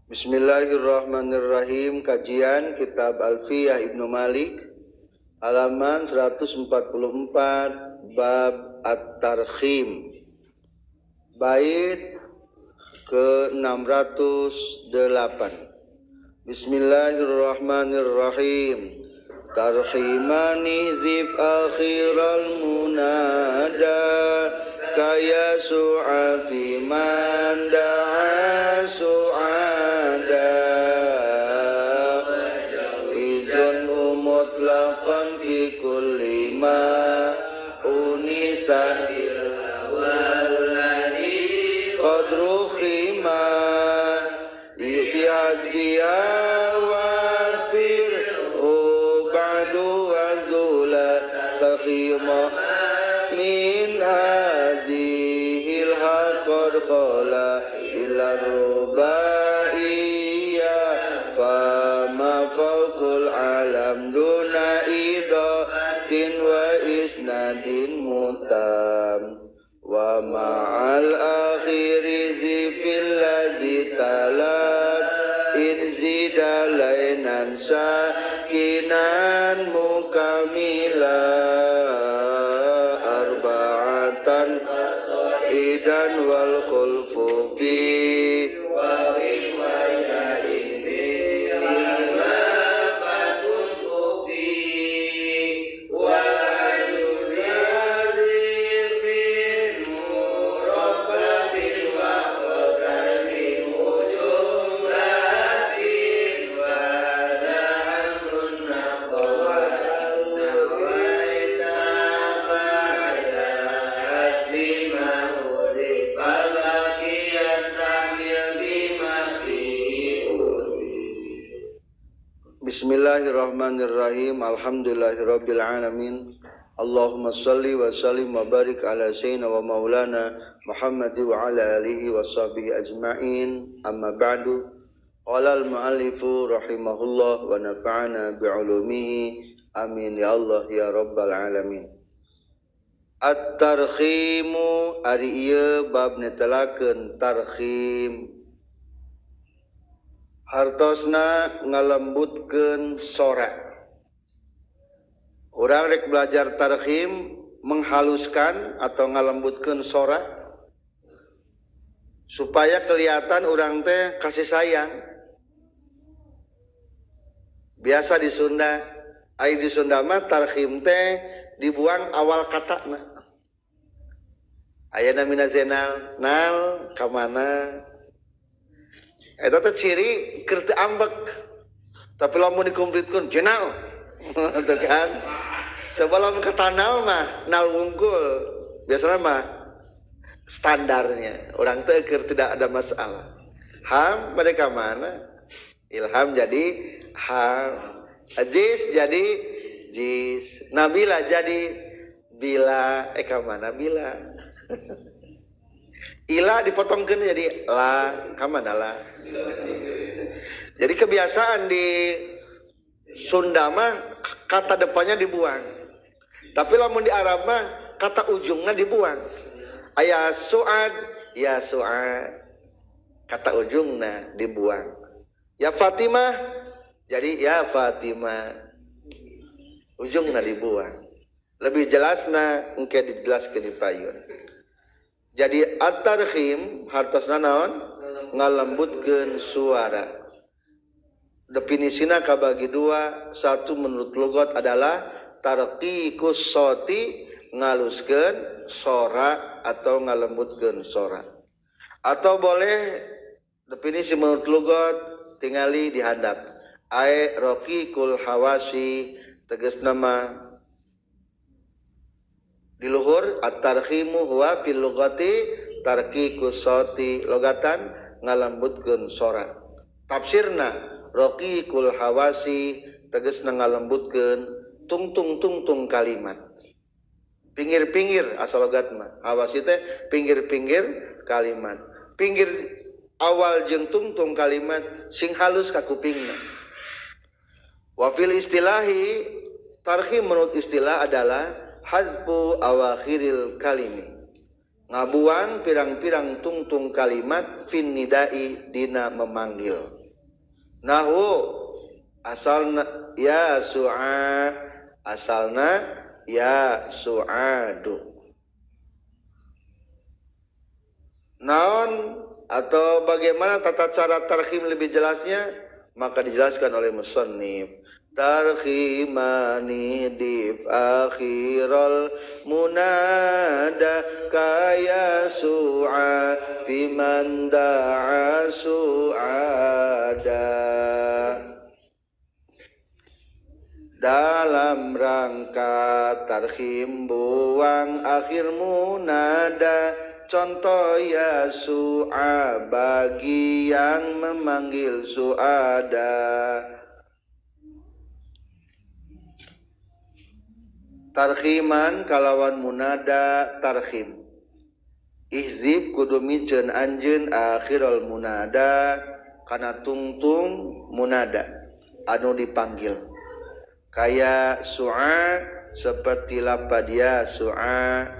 Bismillahirrahmanirrahim. Kajian Kitab Alfiyah Ibnu Malik, halaman 144, bab At-Tarkhim, bait ke-608. Bismillahirrahmanirrahim. Tarhimani zif akhiral munada kaya su'a fi man da'a su'ada izun mutlaqan fi kulli ma unisa qadru khima bihazbiya wa fir'u ba'du wa zula tarkhima min hadihil haqad khala ila rubaiyya fama fawqul alam duna idatin wa isnadin mutam wa ma'al akhiri zifil ladzi talab in zidalainan sakinan mukamila arba'atan idan wal khulfu fi Bismillahirrahmanirrahim. Alhamdulillahirabbil alamin. Allahumma shalli wa sallim wa barik ala sayyidina wa maulana Muhammad wa ala alihi wa sahbihi ajma'in. Amma ba'du. Qala al-muallifu rahimahullah wa nafa'ana bi'ulumihi. Amin ya Allah ya rabbal alamin. At-tarkhimu ari ieu bab netelakeun tarkhim. Hartosna ngalembutkeun sora. Urang rek belajar tarkhim, menghaluskan atau ngalembutkeun sora supaya kelihatan urang teh kasih sayang. Biasa di Sunda, ai di Sunda mah tarkhim teh dibuang awal katana. Aya namina Zenal, nal ka mana? Eta teh ciri keur teu ambek. Tapi lamun dikomplitkeun jenal. Tuh kan. Coba lamun kata nal mah nal wungkul. Biasanya mah standarnya orang teh keur tidak ada masalah. Ham mereka mana? Ilham jadi ham. Aziz jadi jis. Nabila jadi bila. Eka mana bila? Ila dipotongkeun jadi la, kamana la. Jadi kebiasaan di Sunda mah kata depannya dibuang. Tapi lamun di Arab mah kata ujungnya dibuang. Aya su'ad, ya su'ad. Kata ujungnya dibuang. Ya Fatimah, jadi ya Fatimah. Ujungnya dibuang. Lebih jelasna engke dijelaskeun di payun. Jadi at-tarkhim hartosna naon? Ngalembutkeun suara. Definisina kabagi dua, satu menurut logat adalah tarqiqus soti, ngaluskeun sora atau ngalembutkeun sora. Atau boleh definisi menurut logat tingali di handap. Ae raqiqul hawasi tegasna mah di luhur at-tarkhimu huwa fil lugati tarqiqus soti, logatan ngalembutkeun sora. Tafsirna raqiqul hawasi tegasna ngalembutkeun tungtung-tungtung kalimat. Pinggir-pinggir asal logat mah. Hawasi teh pinggir-pinggir kalimat. Pinggir awal jeung tungtung kalimat sing halus ka kupingna. Wa fil istilahi tarkhim menurut istilah adalah hazbu awakhiril kalimi, Ngabuang pirang-pirang tungtung kalimat fin nidai dina memanggil. Nahu asalna ya su'a asalna ya su'adu. Naon atau bagaimana tata cara tarhim lebih jelasnya? Maka dijelaskan oleh musannif. Tarhimani dif akhirul munada kaya su'a fi man da'a su'ada. Dalam rangka tarhim buang akhir munada, contoh ya su'a bagi yang memanggil su'ada. Tarhiman kalawan munada tarhim. Ihzib kudu miceun anjeun akhirul munada kana tungtung munada anu dipanggil. Kaya su'a seperti lapad ya su'a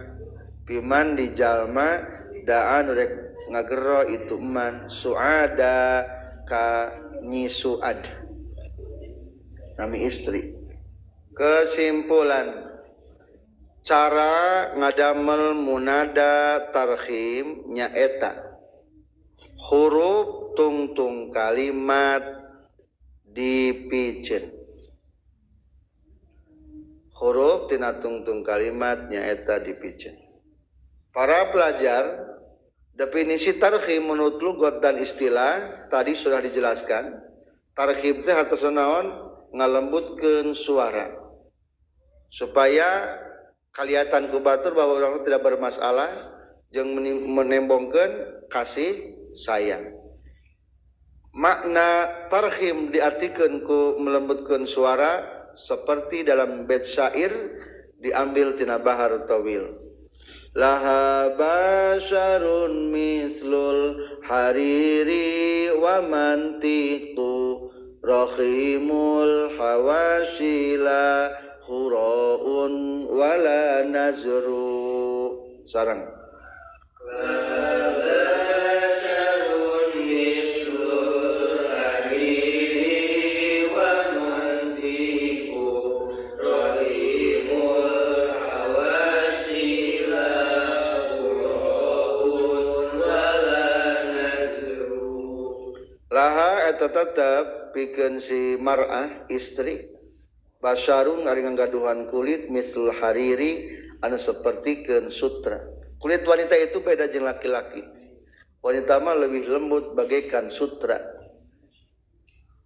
piman di jalma daan rek ngagero itu man su'ada ka nyi su'ad nami istri. Kesimpulan cara ngadamel munada tarhim nyaeta huruf tungtung kalimat dipiceun. Huruf tina tungtung kalimat nyaeta dipiceun. Para pelajar, definisi tarhim menurut lugat dan istilah tadi sudah dijelaskan. Tarhim teh hartosna naon? Ngalembutkeun suara supaya kelihatan ku batur bahwa orang tidak bermasalah jeung menembongkeun kasih sayang. Makna tarhim diartikeun ku melembutkeun suara seperti dalam bait syair diambil tina Bahar Tawil. Laha basyarun mislul hariri wa mantiqu rahimul hawasila huraun wala nazru. Sarang laha eta tetep pikeun si mar'ah istri basarun ari ngagaduhan kulit mislul hariri anu sapertikeun sutra. Kulit wanita itu beda jeung laki-laki. Wanita mah lebih lembut bagaikan sutra.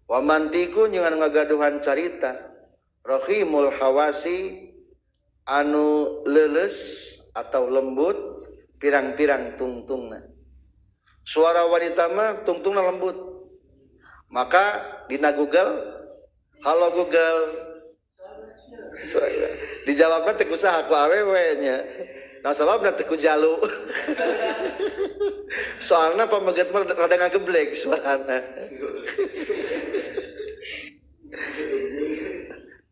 Wa mantiku jeung anu ngagaduhan carita rahimul hawasi anu leuleus atau lembut pirang-pirang tungtungna. Suara wanita mah tungtungna lembut. Maka dina Google, halo Google, dijawabna teu kusaha ku awewe nya. Nah sababna teu ku jalu. Soalna pameget mah rada ngageblek suarana.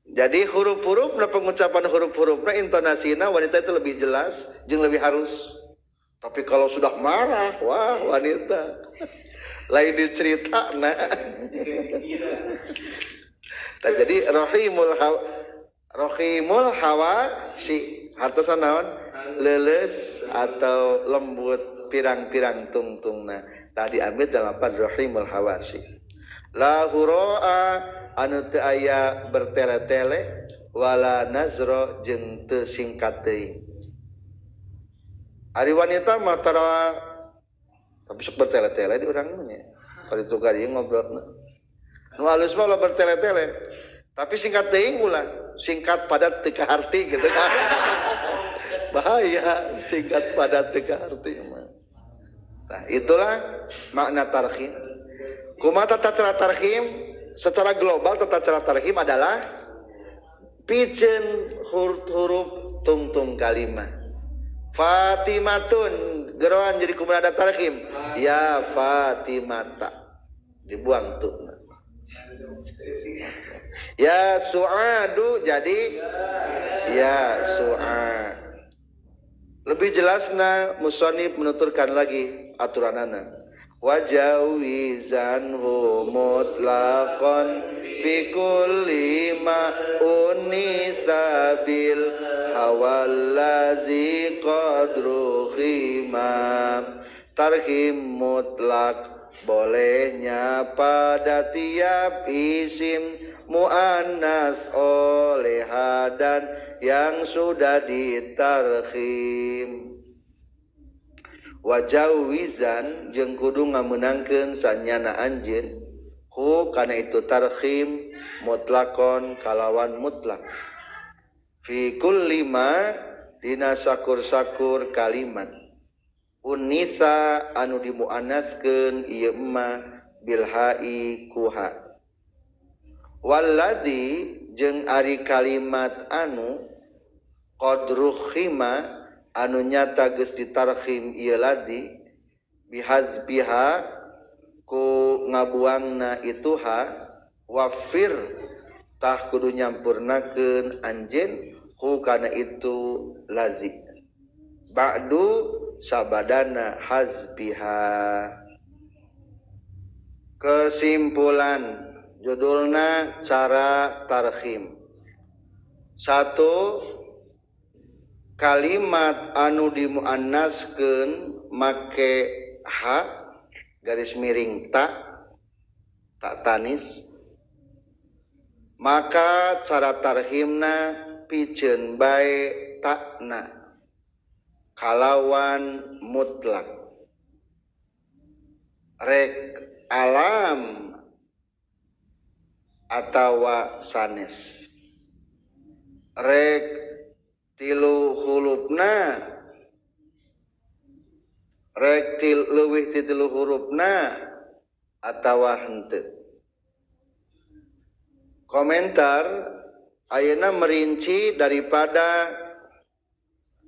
Jadi huruf-hurufna pengucapan huruf-hurufna intonasina wanita itu lebih jelas jeung lebih halus. Tapi kalau sudah marah, wah wanita lain dicerita nah. Jadi rohimul hawa si hartosan naon leuleus atau lembut pirang-pirang tungtungna. Tadi ambil dalam rohimul hawasi. La huroa anu teu aya bertele-tele wala nazro jeung teu singkat teuing. Ari wanita mah tara tapi sok bertele-tele di urang nya. Kalau itu kali ngobrolna. Nu halus mah ulah bertele-tele. Tapi singkat teuing ulah, singkat padat teu kaharti gitu kan. Bahaya singkat padat teu kaharti mah. Nah, itulah makna tarhim. Kumaha tata cara tarhim? Secara global tata cara tarhim adalah piceun huruf tungtung kalimat. Fatimatun geroan jadi kumunada tarhim ya Fatimata dibuang tuh. Ya su'adu jadi ya su'a. Lebih jelasna musannif menuturkan lagi aturanana. Wajawizanhu mutlaqan fi kulli ma unisa bil hawallazi qadru khima. Tarhim mutlak bolehnya pada tiap isim muannas oleh hadan yang sudah ditarhim. Wajawizan jeung kudu ngamenangkeun sanyana anjeun hu kana itu tarhim mutlakon kalawan mutlak fi kulli ma dina sakur-sakur kalimat unisa anu dimuannaskeun ieu ma bil ha'i kuha walladzi jeung ari kalimat anu qadru khima anu nyata geus ditarhim ieu ladi bihazbiha ku ngabuangna itu ha wafir tah kudu nyampurnakeun anjeun ku kana itu lazi ba'du sabadana hazbiha. Kesimpulan judulna cara tarhim. Satu, kalimat anu dimuannaskeun make ha garis miring ta tak tanis, maka cara tarhimna piceun bae takna kalawan mutlak rek alam atawa sanes rek tilu hurufna rek leuwih ti tilu hurufna atawa henteu. Komentar ayeuna merinci daripada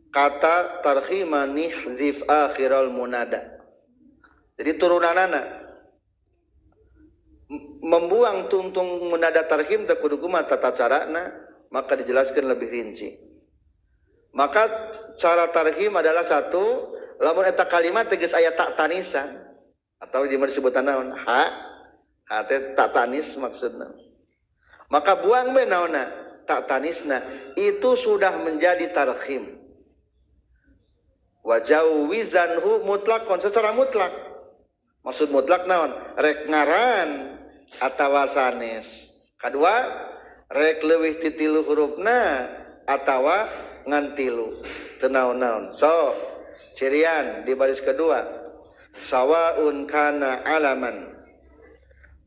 kata tarhiman nihzif akhiral munada. Jadi turunanana membuang tungtung munada tarhim teu kudu kumaha tata carana, maka dijelaskan lebih rinci. Maka cara tarhim adalah satu, lamun eta kalimat tegas aya tak tanisan atau di mana disebutan naon ha ha teh tak tanis maksudna. Maka buang be naonna tak tanisna, itu sudah menjadi tarhim. Wajawizanhu mutlakon secara mutlak. Maksud mutlak naon? Rek ngaran atawa sanes. Kadua rek leuwih ti tilu hurufna atawa ngan tilu. Teu naon-naon. So, cirian di baris kedua. Sawaun kana alaman.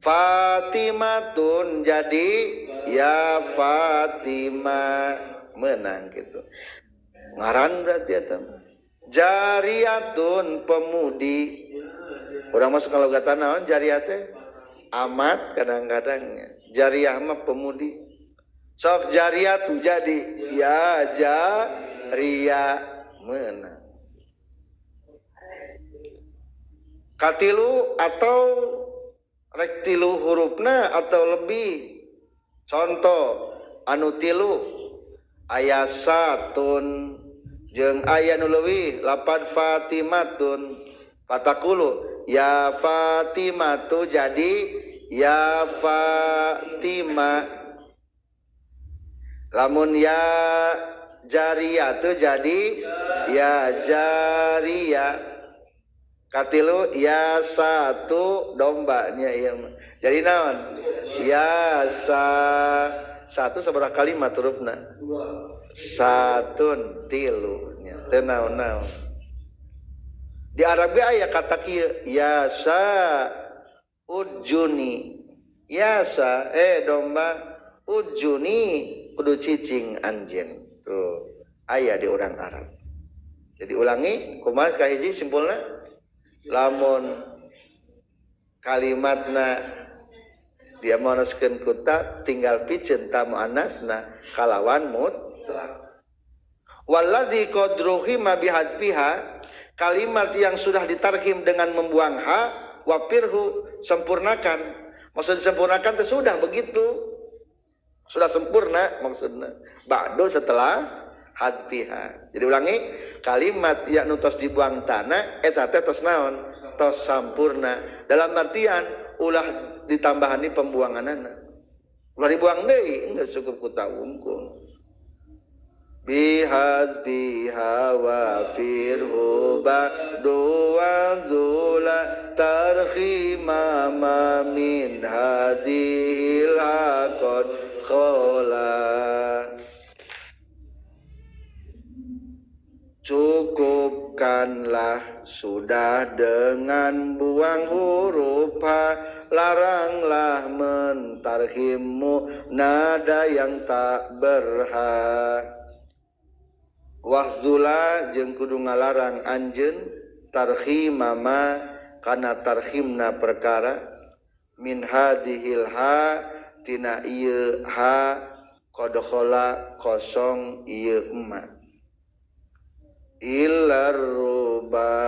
Fatimatun jadi ya Fatimah menang gitu. Ngaran berarti eta. Jariyatun pemudi. Urang masuk kalau kata naon jariyah teh? Amat kadang-kadangnya. Jariyah mah pemudi. Sok jariyah tuh jadi ya jariyah menang. Katilu atau rek tilu hurufna atau lebih. Contoh anu tilu aya satun jeung aya nu leuwih lapad Fatimatun. Fatakulu ya Fatimatu jadi ya Fatima. Lamun ya jariyatu jadi ya jariyah. Katilu ya satu dombanya ieu mah. Jadi naon? Ya sa satu sabaraha kalimat hurufna? Satun tilu nya teu naon-naon. Di Arab ge aya kata kieu ya sa ujuni. Ya sa domba ujuni kudu cicing anjeun. Tuh aya di orang Arab. Jadi ulangi kumaha kahiji simpulna? Lamun kalimatna dia muannaskeun ku ta tinggal piceun ta muannasna kalawan mutlak. Walladzi qadruhi ma bihadfiha, kalimat yang sudah ditarhim dengan membuang ha wapirhu sempurnakan. Maksud sempurnakan itu sudah begitu. Sudah sempurna maksudna. Ba'du setelah hadfiha. Jadi ulangi, kalimat ya nu tos dibuang tanah eta teh tos naon? Tos sampurna. Dalam artian ulah ditambahani pembuanganana. Ulah dibuang deui, geus cukup ku ta wungkul. Bihazbiha wa firhu ba'du wa zula tarkhima ma min hadihil haqad khola. Cukupkanlah sudah dengan buang huruf ha, laranglah mentarhimmu nada yang tak berhak. Wahzula jeung kudu ngalarang anjeun tarkhimama kana tarkhimna perkara min hadhil ha tina ieu ha qadkhala kosong ieu emma illar rubaiya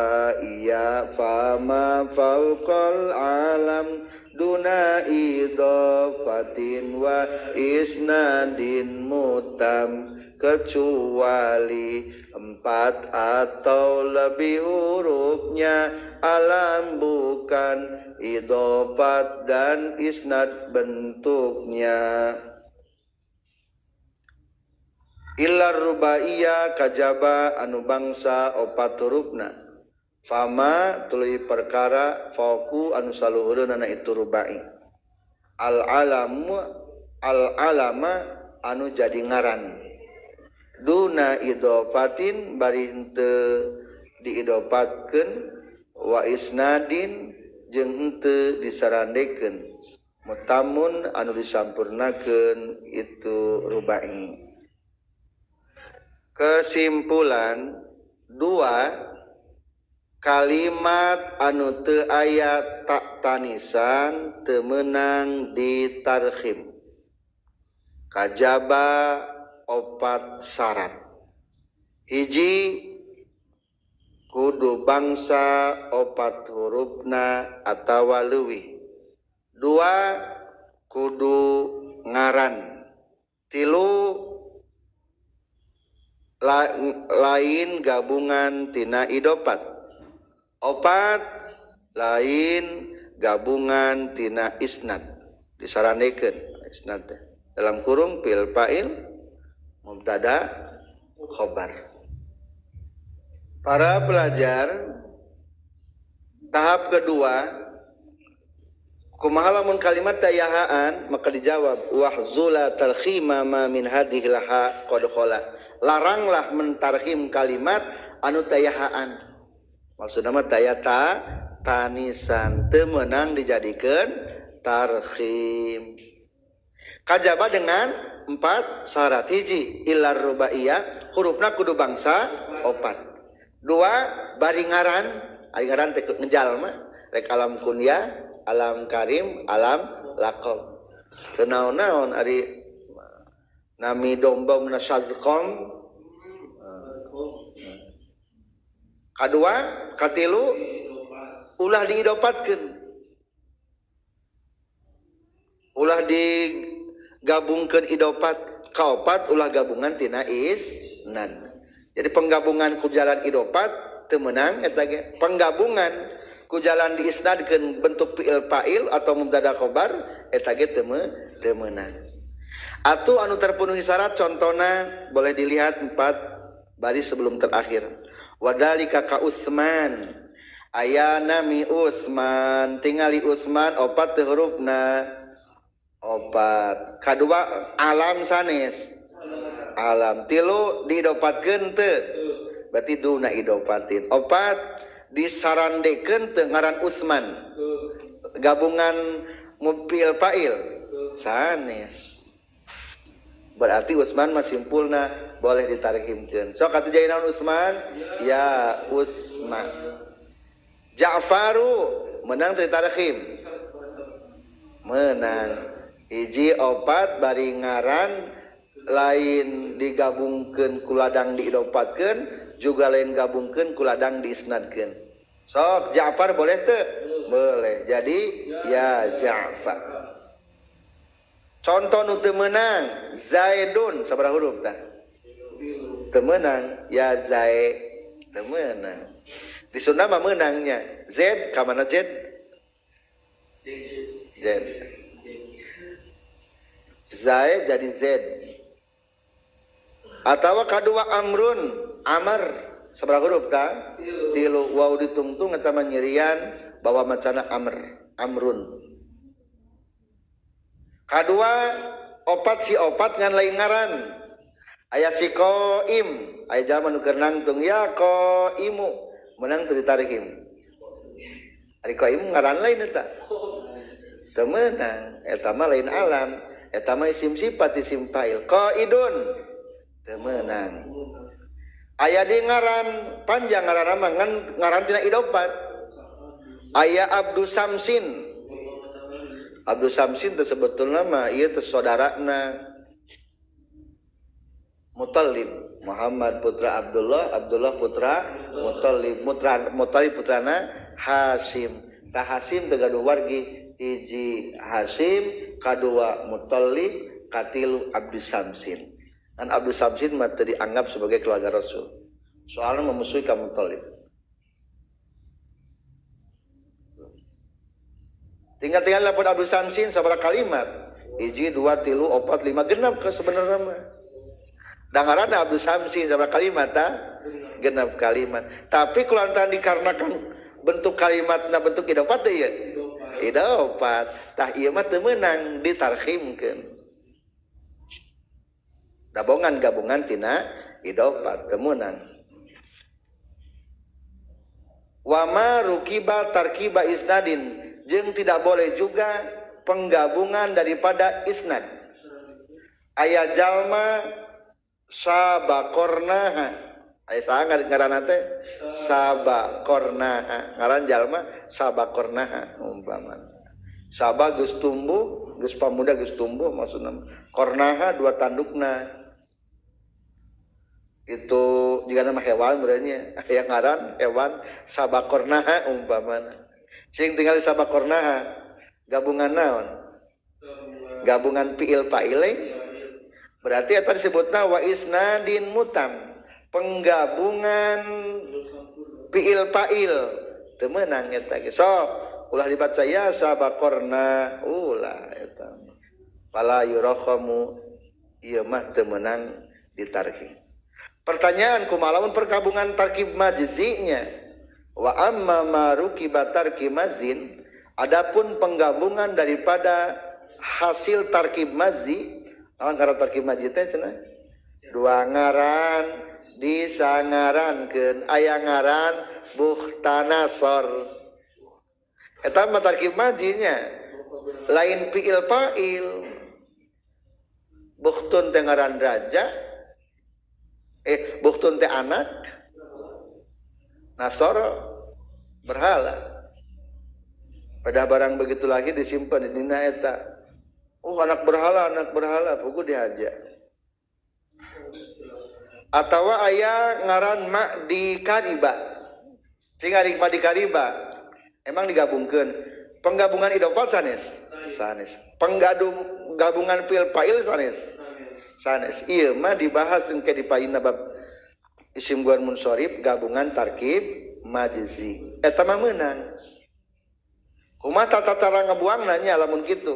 fama fauqal alam duna idafatin wa isnadin mutam, kecuali empat atau lebih hurufnya alam bukan idofat dan isnad bentuknya. Illar rubaiyah kajaba anu bangsa opat hurufna fama tuluy perkara fauku anu saluhureunana itu rubai al alamu al alama anu jadi ngaran duna idofatin bari henteu diidopatkeun wa isnadin jeung henteu disarandekeun mutamun anu disampurnakeun itu rubai. Kesimpulan dua, kalimat anu teu aya tak tanisan teu meunang ditarkhim kajaba opat syarat. Hiji, kudu bangsa opat hurufna atawa leuwih. Dua, kudu ngaran. Tilu, lain gabungan tina idopat. Opat, lain gabungan tina isnad. Disaranikeun isnad teh dalam kurung fil fa'il mubtada khobar. Para pelajar, tahap kedua, kumaha lamun kalimat tayahaan, maka dijawab wahzula tarkhima ma min hadhihi laha qad khala. Laranglah mentarhim kalimat anu tayahaan. Maksudna mah taya ta tanisan teu meunang dijadikeun tarhim. Kajaba dengan empat syarat. Hiji, illar rubaiyah, hurufna kudu bangsa opat. Dua, bari ngaran, ari ngaran teh ngejalma, rek alam kunyah, alam karim, alam laqab. Teu naon-naon ari nami domba mun syazqam. Kadua, katilu, ulah diidopatkeun. Ulah digabungkeun idopat. Kaopat ulah gabungan tina isnad. Jadi penggabungan ku jalan idopat teu meunang eta ge. Penggabungan ku jalan diisnadkeun bentuk fi'il fa'il atau mubtada khobar eta ge teu meunang. Atuh anu terpenuhi syarat contona boleh dilihat empat baris sebelum terakhir. Wadalika ka Utsman. Aya nami Utsman, tingali Utsman opat teu hurufna. Opat. Kadua alam sanes. Alam. Tilu diidopatkeun teu? Berarti duna idopatin. Opat disarandekeun teu ngaran Utsman. Gabungan mufil fa'il sanes. Berarti Utsman mah simpulna boleh ditarhimkeun. Sok atuh jadi naon Utsman? Ya Utsman. Ja'faru menang teu ditarhim? Menang. Hiji opat bari ngaran lain digabungkeun ku ladang diidopatkeun, juga lain gabungkeun ku ladang diisnadkeun. Sok Ja'far boleh teu? Boleh. Jadi ya Ja'far. Contoh nu teu meunang Zaidun sabaraha huruf tah? Teu meunang ya zae teu meunang. Di Sunda mah meunangnya Z ka mana Z? Z. Zae jadi Z. Atawa kadua amrun amar sabaraha huruf ta? Tilu waw ditungtung eta mah nyirian bahwa macana amr amrun. Kadua opat si opat ngan lain ngaran. Aya si qaim, aya jalma nu keur nangtung ya qaimu, meunang teu ditarhim. Ari qaim ngaran lain eta. Teu meunang, eta mah lain alam, eta mah isim sifat isim fa'il. Qaidun teu meunang. Aya di ngaran panjang ngaranna mah ngan ngaran tina idofat. Aya Abdus Samsin. Abdus Samsin teh sebetulna mah ieu teh saudarana Muttalib, Muhammad putra Abdullah, Abdullah putra Muttalib, Muttalib putrana Hasyim. Tah Hasyim teh gaduh wargi hiji Hasyim, kadua Muttalib, katilu Abdus Samsin. Dan Abdus Samsin mah teu dianggap sebagai keluarga Rasul. Soalnya memusuhi ka Muttalib. Tinggal-tinggal lapor Abdus Samsin sabaraha kalimat. Hiji, dua, tilu, opat, lima, genap ke sebenarnya mah. Dangarana Abdus Samsin sabaraha kalimat ta? Genap kalimat. Tapi kulantaran dikarenakan bentuk kalimatna bentuk idofat teh ieu. Idofat. Tah ieu mah teu meunang ditarhimkeun. Gabungan gabungan tina idofat teu meunang. Wa ma rukiba tarkiba isnadin, jeung tidak boleh juga penggabungan daripada isnad. Aya jalma sabakornaha, aya saha ngaranna teh sabakornaha, ngaran jalma sabakornaha umpamana. Saba geus tumbuh, geus pamuda geus tumbuh maksudna. Kornaha dua tandukna. Itu jika nama hewan berarti aya ngaran hewan sabakornaha umpamana. Sing tinggal sabakornaha gabungan naon? Gabungan fiil fa'ile. Berarti eta disebutna wa isnadin mutam, penggabungan fiil fa'il. Teu meunang eta ge. Sok ulah dibaca ya sabakorna, ulah eta. Fala yurakhamu ieu mah teu meunang ditarhim. Pertanyaan kumaha lamun pergabungan tarkib majzinya? Wa amma ma rukiba tarkib mazin, adapun penggabungan daripada hasil tarkib mazi, naon ngaran tarkib mazi teh cenah? Dua ngaran disangarankeun, aya ngaran bukhtanasor. Eta mah tarkib mazinya, lain fiil fa'il. Bukhtun teh ngaran raja, bukhtun teh anak, nasoro berhala. Pada barang begitu lagi disimpan di dina eta. Oh anak berhala, pugu dihaja. Atawa aya ngaran mak di kariba. Sing ari mak di kariba emang digabungkeun. Penggabungan idofat sanes? Sanes. Penggabungan fiil fa'il sanes? Sanes. Ieu mah dibahas engke di payuna bab isim guan munsharif gabungan tarkib majzi. Eta mah meunang. Kumaha tata cara ngabuangna nya lamun kitu?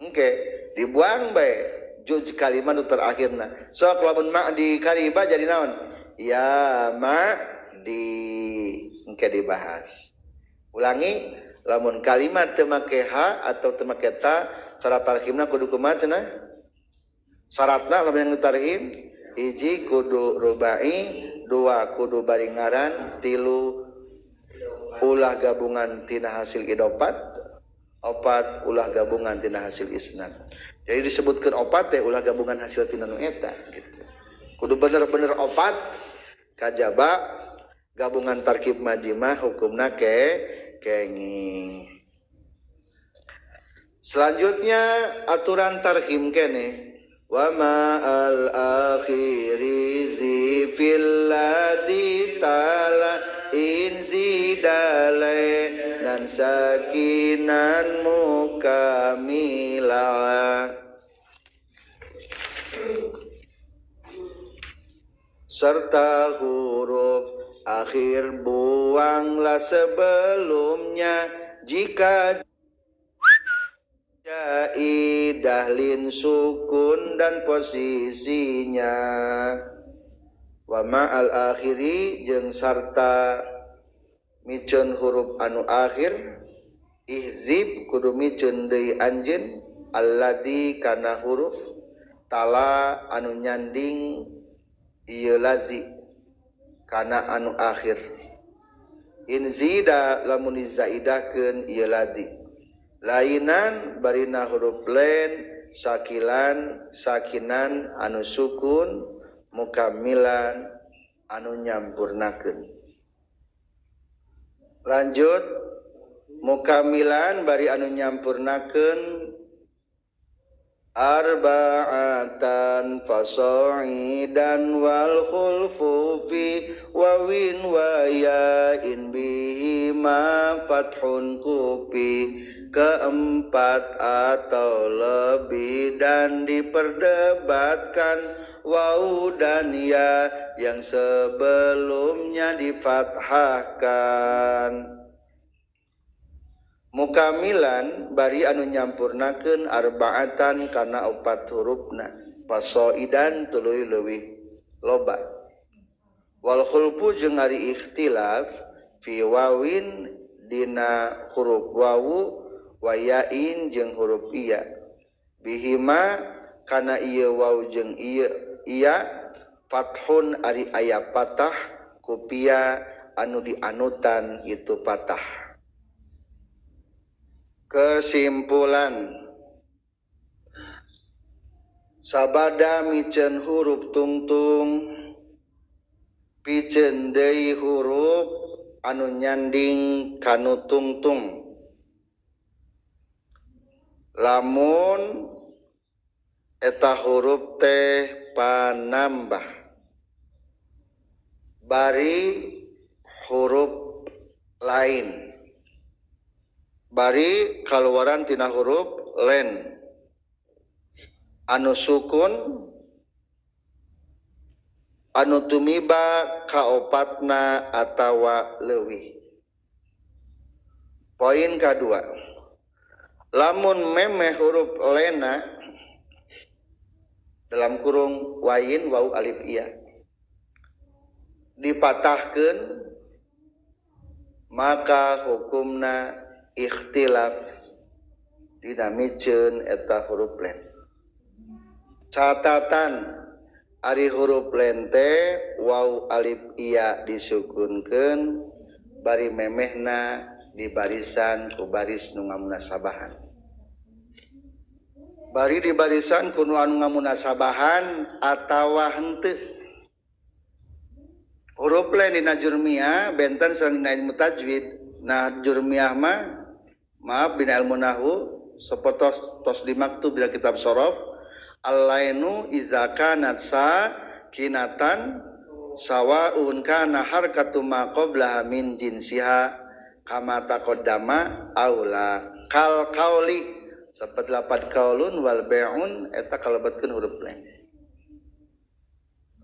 Engke dibuang bae juj kalimat nu terakhirna. Sok lamun ma di kariba jadi naon? Ya ma di engke dibahas. Ulangi, lamun kalimat teu make ha atau teu make ta, cara tarhimna kudu kumaha cenah? Syaratna lamun yang ditarhim hiji kudu rubai, dua kudu bari ngaran, tilu ulah gabungan tina hasil idofat, opat ulah gabungan tina hasil isnad. Jadi disebutkan opat teh ulah gabungan hasil tina nu eta gitu. Kudu bener-bener opat kajaba gabungan tarkib majimah hukumna ke kenging. Selanjutnya aturan tarhim kene. Wa ma al akhiri zi fil lati tala in zidale dan sakinan mukamila. serta huruf akhir buanglah sebelumnya jika jaidah lin sukun dan posisinya. Wa ma'al akhiri jeung sarta miceun huruf anu akhir ihzib kudu miceun deui anjeun alladzi kana huruf tala anu nyanding ieu lazi kana anu akhir. In zida lamun dizaidahkeun ieu ladzi lainan barina huruf lain sakilan sakinan anu sukun mukamilan anu nyampurnakeun. Lanjut mukamilan bari anu nyampurnakeun arba'atan fasa'idan wal khulfu fi wawin wa ya'in bihi ma fathun kupi, keempat atau lebih dan diperdebatkan waw dan ya yang sebelumnya difathahkan. Mukamilan bari anu nyampurnakeun arba'atan kana opat hurufna fasoidan tuluy leuwih loba. Wal khulfu jeung ari ikhtilaf fi wawin dina huruf wawu wa yain jeung huruf iya bihima kana ieu waw jeung ieu iya fathun ari aya patah kupia anu dianutan itu patah. Kesimpulan sabada miceun huruf tungtung piceun deui huruf anu nyanding kanu tungtung. Lamun eta huruf teh panambah bari huruf lain bari kaluaran tina huruf len anu sukun anu tumiba kaopatna atawa leuwih. Poin kadua, lamun memeh huruf lena dalam kurung wain wau alif iya dipatahkeun maka hukumna ikhtilaf dina miceun eta huruf len. Catatan ari huruf len teh waw alif iya disukunkeun bari memehna di barisan ku baris nu ngamunasabahan. Bari di barisan ku nu anu ngamunasabahan atawa henteu. Huruf len dina jurmiyah benten sareng dina ilmu tajwid. Nah jurmiyah mah maaf dina ilmu nahwu sapertos tos dimaktub dina kitab sorof al-lainu iza kanat sakinatan sawaun kana harkatu ma qablaha min jinsiha kama taqaddama aula kal qauli saperti lapat qaulun wal bai'un eta kalebetkeun huruf lain.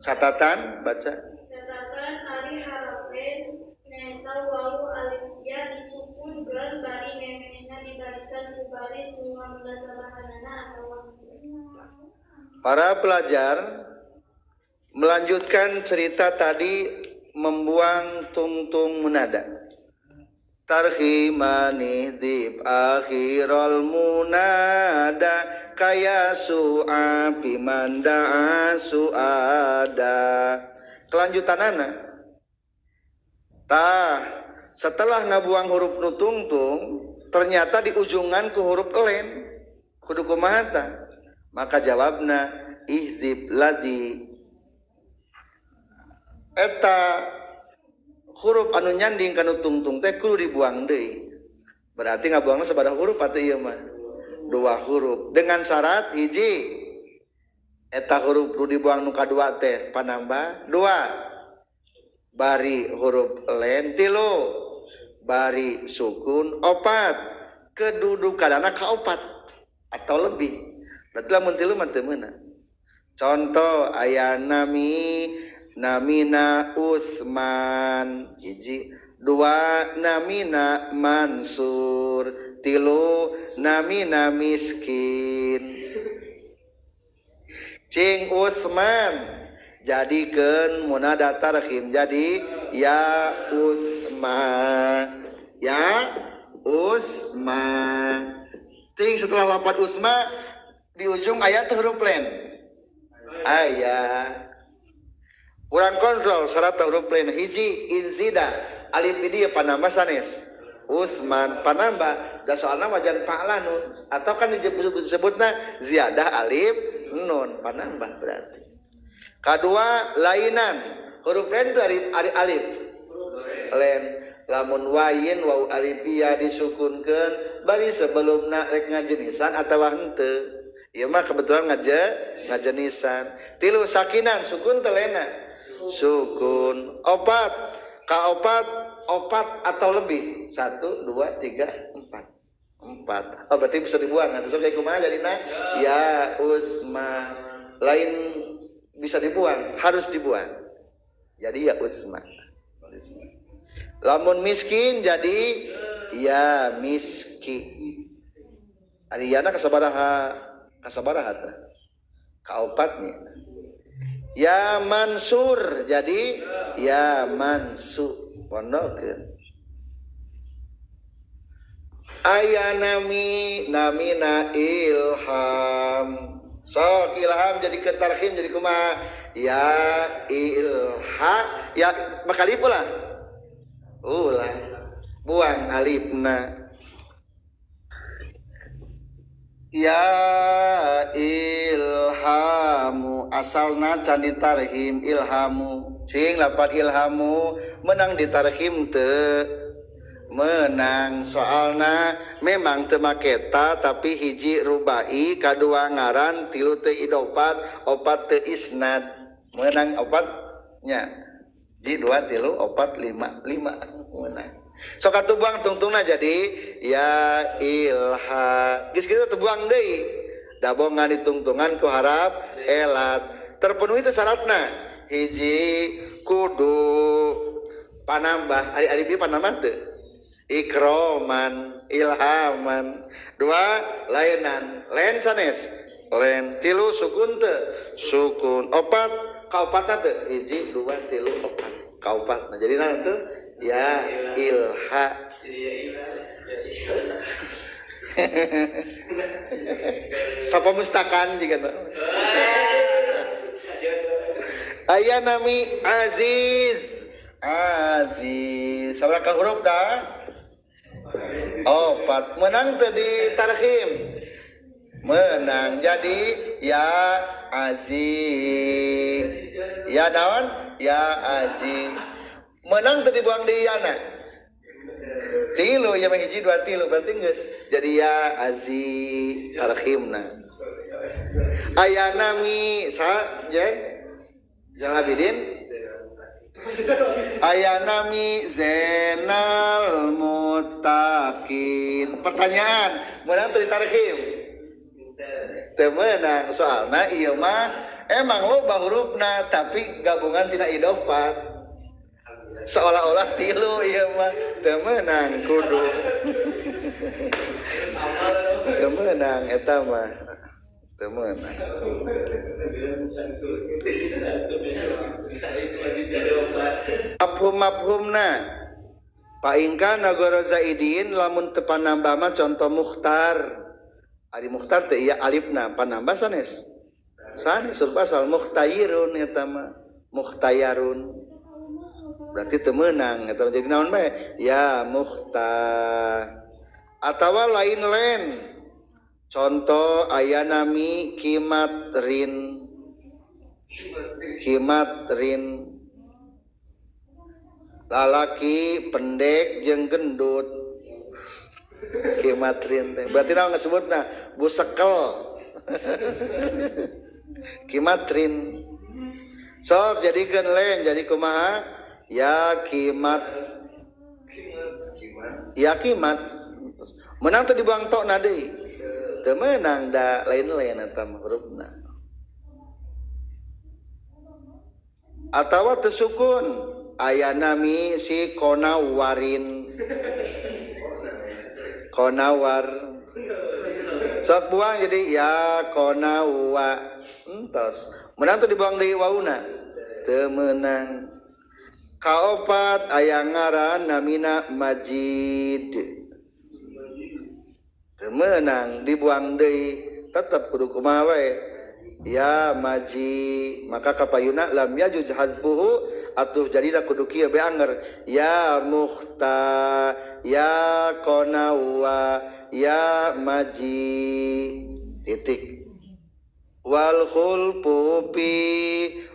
Catatan baca. Catatan ari harf nyaeta wawu alif ya disukunkeun bari memehna di barisan ku baris nu ngamunasabahanana atawa. Para pelajar melanjutkan cerita tadi membuang tungtung munada. Tarhimani dib akhirul munada kaya su'a pimanda'a su'ada. Kelanjutanana tah setelah ngabuang huruf nu tungtung ternyata di ujungan ku huruf len kudu kumaha tah? Maka jawabna ihzib ladzi eta huruf anu nyanding kanu tungtung teh kudu dibuang deui. Berarti ngabuangna sabaraha huruf atuh ieu mah? Dua huruf dengan syarat hiji eta huruf nu dibuang nu kadua teh panambah dua bari huruf len tilu bari sukun opat kedudukanana kaopat atau lebih. Berarti lamun tilu mah teu meunang. Contoh aya nami namina Utsman hiji, dua namina Mansur, tilu namina miskin. Cing Utsman jadikeun munada tarhim jadi ya Utsma, ya Utsma. Ting setelah lapat Utsma di ujung ayat huruf lain aya. Kurang kontrol syarat huruf lain hiji inzida alif di dieu panambah sanes Utsman panambah da soalna wajan fa'lanun atau kan disebutna ziyadah alif nun panambah berarti. Kadua lainan huruf lain itu alif lain lamun wayin waw alif iya disukunkeun bari sebelumna rek ngajenisan atawa henteu. Ieu mah kebetulan ngajenisan. Tilu sakinan sukun teu lena sukun. Opat ka opat opat atau lebih 1 2 3 4 4. Oh berarti bisa dibuang. Terus kayak kumaha jadina ya Utsma lain bisa dibuang, harus dibuang. Jadi ya Utsma. Lamun miskin jadi ya miski. Ariyana kasabaraha kasabaraha tah. Kaopatnya. Ya Mansur jadi ya Mansu pondokeun. Aya nami namina ilham. Sok ilham jadi ketarhim jadi kumaha ya ilha ya makalif ulah ulah buang alifna ya ilhamu asalna can ditarhim ilhamu cing lapat ilhamu menang ditarhim teu menang soalna memang teu make ta tapi hiji rubai kadua ngaran tilu teu idopat opat teu isnad menang opatnya hiji dua tilu opat lima lima menang sok atuh buang tungtungna jadi ya ilha geus kitu teu buang deui dabongan ditungtungan ku harap elat terpenuhi teu syaratna hiji kudu panambah ari alif panambah teu ikroman ilhaman dua lainan lain sanes lain tilu sukun teu sukun opat kaopatna teu hiji dua tilu opat kaopatna jadi naon teu ya ilha sapa mustakan jiga aya nami Aziz Aziz sabaraha huruf tah opat menang tadi tarhim menang jadi ya Aziz ya naon ya Aji menang tadi buang di yana tilu ya mah hiji dua tilu berarti geus jadi ya Aziz tarhimna aya nami sa jen Jalabidin aya nami Zainal Mutakin. Pertanyaan, menang teu ditarhim? Teu meunang soalna ieu mah emang loba hurufna tapi gabungan tina idofat. Seolah-olah tilu ieu mah teu meunang kudu. Teu meunang eta mah. Teu meunang. Mafhum-mafhumna paingka nagara zaidin lamun teu panambah mah contoh mukhtar. Ari mukhtar teh ieu alifna panambah sanes. Sanes huruf asal mukhtayirun eta mah mukhtayarun. Berarti teu meunang eta jadi naon bae? Ya mukhtar. Atawa lain-lain. Contoh aya nami kimatrin. Kimatrin lalaki pendek jeung gendut kimatrin teh berarti naon ngasebutna busekel kimatrin sok jadikeun lain jadi kumaha ya kimat ya kimat menang teu dibuang tokna deui teu meunang da lain-lain eta mah hurufna. Atawa teu sukun aya nami si konawarin. Konawar. Sok buang jadi ya konawa. Entos. Menang teu dibuang deui wauna? Teu meunang. Kaopat aya ngaran namina Majid. Teu meunang dibuang deui, tetep kudu kumaha we? Ya maji, maka kapayuna lam yajuz hazbuhu atuh jadina kudu kieu be anger ya mukhta ya konawa ya maji titik wal khulfu fi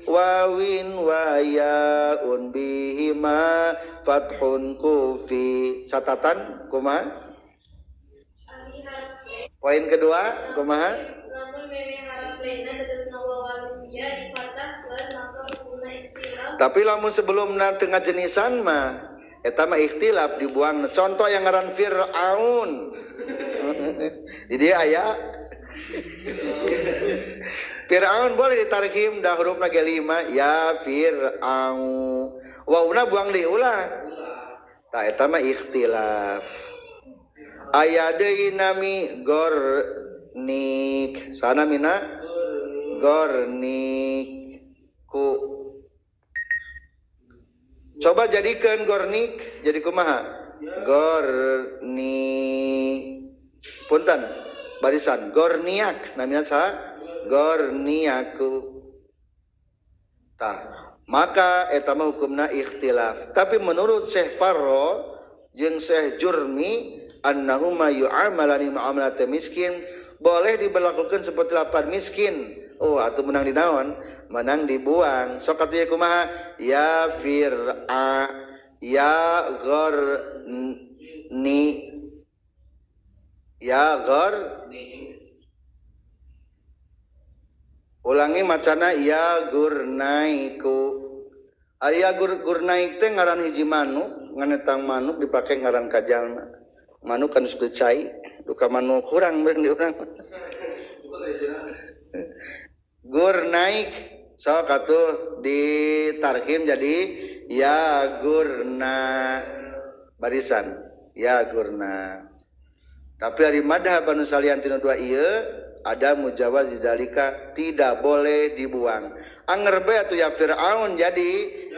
wawin wa ya un bihima fathun kufi. Catatan kumaha? Poin kedua kumaha? Tapi lamun sebelumna teu ngajenisan mah eta mah ikhtilaf dibuang. Contoh yang ngaran Fir'aun. Jadi aya Fir'aun boleh ditarhim dah hurufna ge 5 ya Fir'aun. Wauna buang deui ulah. Tah eta mah ikhtilaf. Aya deui nami gornik. Sana mina gornik ku. Coba jadikan gornik jadi kumaha? Gorni punten barisan gorniak namina saha? Gorniaku. Tah, maka eta mah hukumna ikhtilaf. Tapi menurut Syekh Farro jeung Syekh Jurmi annahuma yu'amalani mu'amalat miskin, boleh diberlakukan seperti lapan miskin. Oh, atuh menang di naon? Menang dibuang. Sok atuh kumaha? Ya fir'a ya ghorni ya ghor. Ulangi macana ya gurnaiku. Aya gurnaik teh ngaran hiji manuk, nganetang manuk dipake ngaran ka jalma. Manuk kan geus cai, duka manuk kurang beureun di urang. Gurnaik sok atuh ditarhim jadi ya gurna barisan ya gurna. Tapi ari madhab anu salian tina dua ieu ada mujawaz zalika, tidak boleh dibuang. Anger bae atuh ya Fir'aun jadi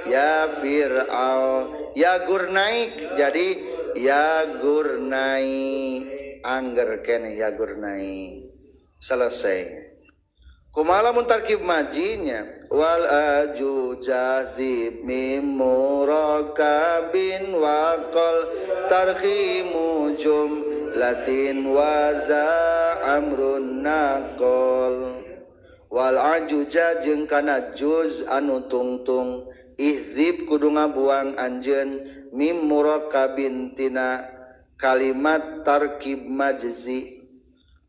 ya Fir'aun, ya gurnaik jadi ya gurnai, angger keneh ya gurnai. Selesai. Kumaha lamun tarkib majinya wal aju jazib mim murakabin wa qal tarkhimu jumlatin wa za amrun naqal wal aju jeung kana juz anu tungtung ihzib kudu ngabuang anjeun mim murakabin tina kalimat tarkib majzi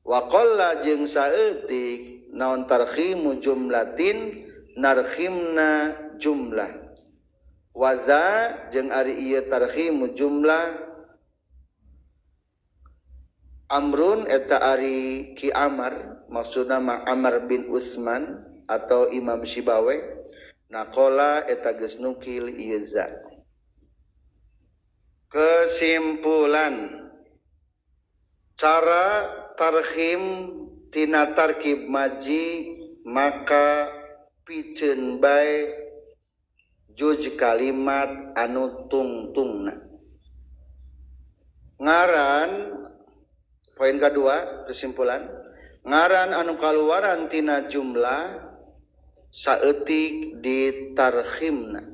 wa qalla jeung saeutik naon tarkhimu jumlatin narkhimna jumlah waza jeung ari ieu tarkhimu jumlah amrun eta ari Ki Amar maksudna ma Amar bin Utsman atau Imam Sibawe naqala eta geus nukil ieu za. Kesimpulan cara tarkhim tina tarkib maji maka piceun bae juj kalimat anu tungtungna. Ngaran poin kedua kesimpulan ngaran anu kaluaran tina jumlah saeutik ditarkhimna.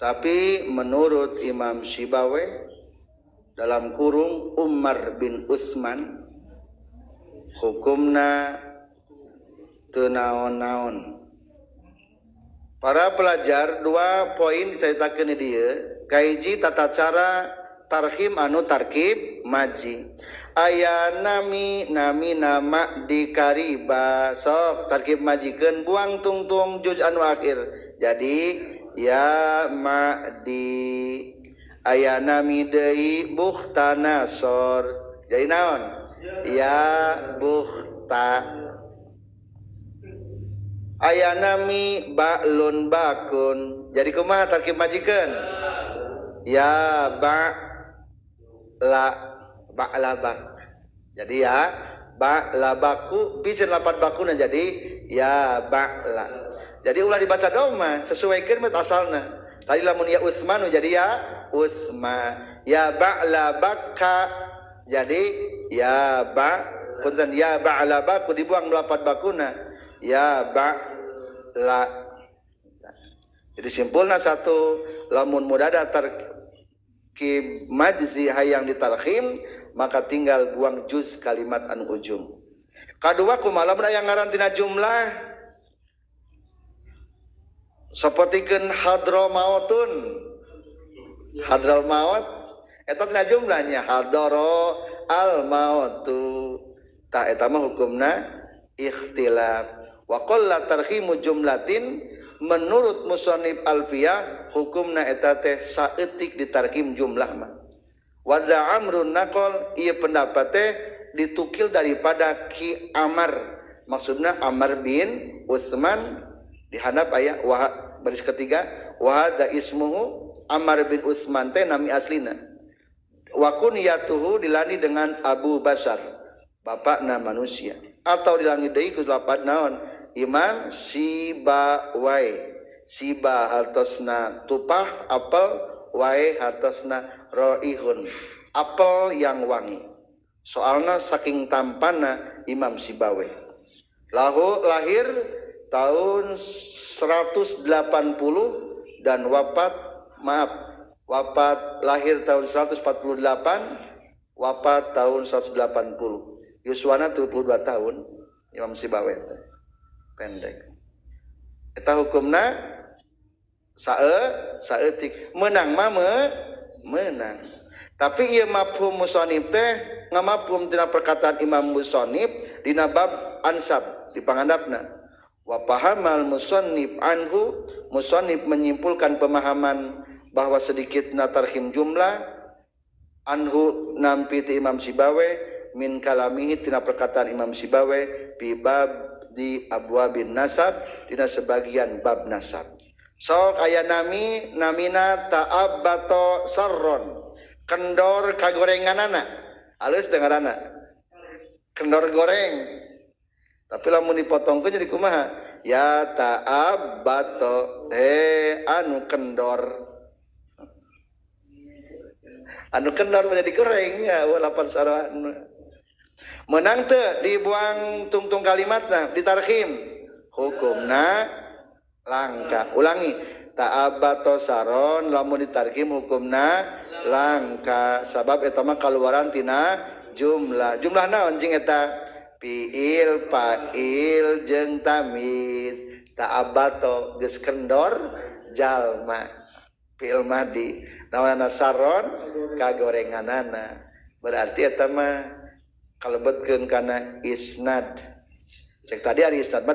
Tapi menurut Imam Sibawe dalam kurung Umar bin Utsman hukumna teu naon-naon. Para pelajar dua poin dicaritakeun di dieu. Kahiji tata cara tarhim anu tarkib maji. Aya nami nami nama di kariba sok tarkib majikeun buang tungtung juz anu akhir. Jadi ya ma'di. Aya nami deui bukhtanasor. Jadi naon? Ya bukhta. Aya nami ba'lun bakun. Jadi kumaha tarkib majikeun? Ya ba la ba la ba. Jadi ya ba la baku piceun lapat bakuna jadi ya ba la. Jadi ulah dibaca doma sesuaikeun met asalna. Tadi lamun ya Utsmanu jadi ya Utsma. Ya ba la baka jadi ya ba punten ya ba la baku dibuang lapat bakuna. Ya ba la. Jadi simpulna satu lamun mudada tarkib majzi hayang ditarkhim maka tinggal buang juz kalimat anu ujung. Kadua kumaha lamun aya ngaran tina jumlah sapertikeun hadra mautun. Hadral maut eta tina jumlahnya hadara al mautu. Ta eta mah hukumna ikhtilaf. Wa qalla tarhimu jumlatin menurut musannif alfiyah hukumna eta teh saeutik ditarkim jumlah mah. Wa amrun naqal ieu pendapat teh ditukil daripada Ki Amar, maksudna Amar bin Utsman dihandap aya wa baris ketiga wa hadza ismuhu Amar bin Utsman teh nami aslina. Wa kunyatuhu dilani dengan Abu Basar, bapakna manusia, atau dilangi deui ku lapat naon Imam Sibawai. Siba hartosna tupah apel, wae hartosna roihun, apel yang wangi. Soalna saking tampana Imam Sibawai. Lahu lahir tahun 180 dan wafat wafat lahir tahun 148, wafat tahun 180. Yuswana 72 tahun Imam Sibawai pendek. Eta hukumna saeutik menang mah menang. Tapi ieu mafhum musannif teh ngamafhum tina perkataan Imam Musannif dina bab ansab di pangandapna. Wa pahamal musannif anhu, musannif menyimpulkan pemahaman bahwa sedikitna tarhim jumlah anhu nampi ti Imam Sibawai min kalamihi tina perkataan Imam Sibawai fi bab di abwabin nasab dina sebagian bab nasab. Sok aya nami namina ta'abbato sarron, kendor kagorenganana, alus dengarana kendor goreng. Tapi lamun dipotongkeun jadi kumaha? Ya ta'abbato anu kendor, anu kendor menjadi goreng ya walaupun sarwan. Menang teu dibuang tungtung kalimatna ditarkhim hukumna langka. Ulangi ta'abato saron lamun ditarkhim hukumna langka sabab eta mah kaluaran tina jumlah. Jumlah naon jing eta? Fiil fa'il jeung tamyiz. Ta'abato geus kendor jalma fiil madi naonana saron kagorenganana. Berarti eta mah kalebetkeun kana isnad. Cek tadi ari isnad mah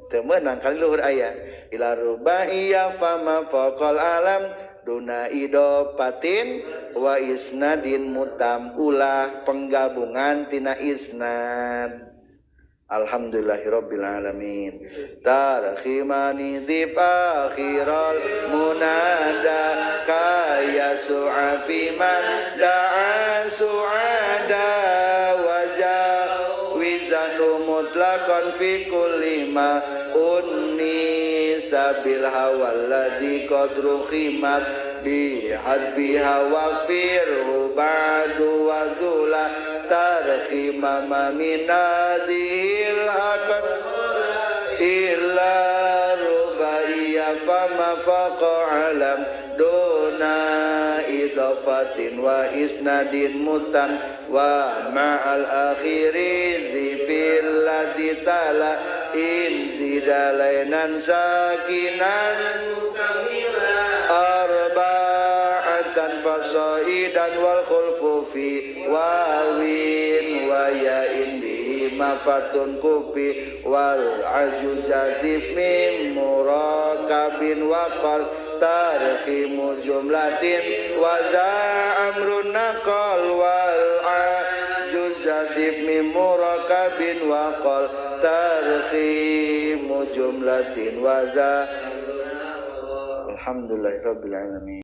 teu meunang kali luhur aya ila rubaiyah fama faqal alam duna idopatin wa isnadin mutam, ulah penggabungan tina isnad. Alhamdulillahirabbil alamin. Tarkhimani dzib akhiral munada kaya su'afi man da'a su'ada wajawizanu mutlaqan fi kulli ma unni sabil hawal ladzi qadru khimat bi hadbiha wa firhu ba'du wa zula tarkhima ma min hadhil aqd illa rubaiya fama faqa alam duna idafatin wa isnadin mutan wa ma'al akhiri zifil ladzi tala in zidalainan sakinan arba'atan fasaidan wal khulfu fi wawin wa ya'in bihi mafatun kufi wal ajuzati mim murakabin wa qal tarkhimu jumlatin wa za amrun naqal wal ajuzati mim Murakabin wa qal tarkhimu jumlatin wa za. Alhamdulillahirabbil alamin.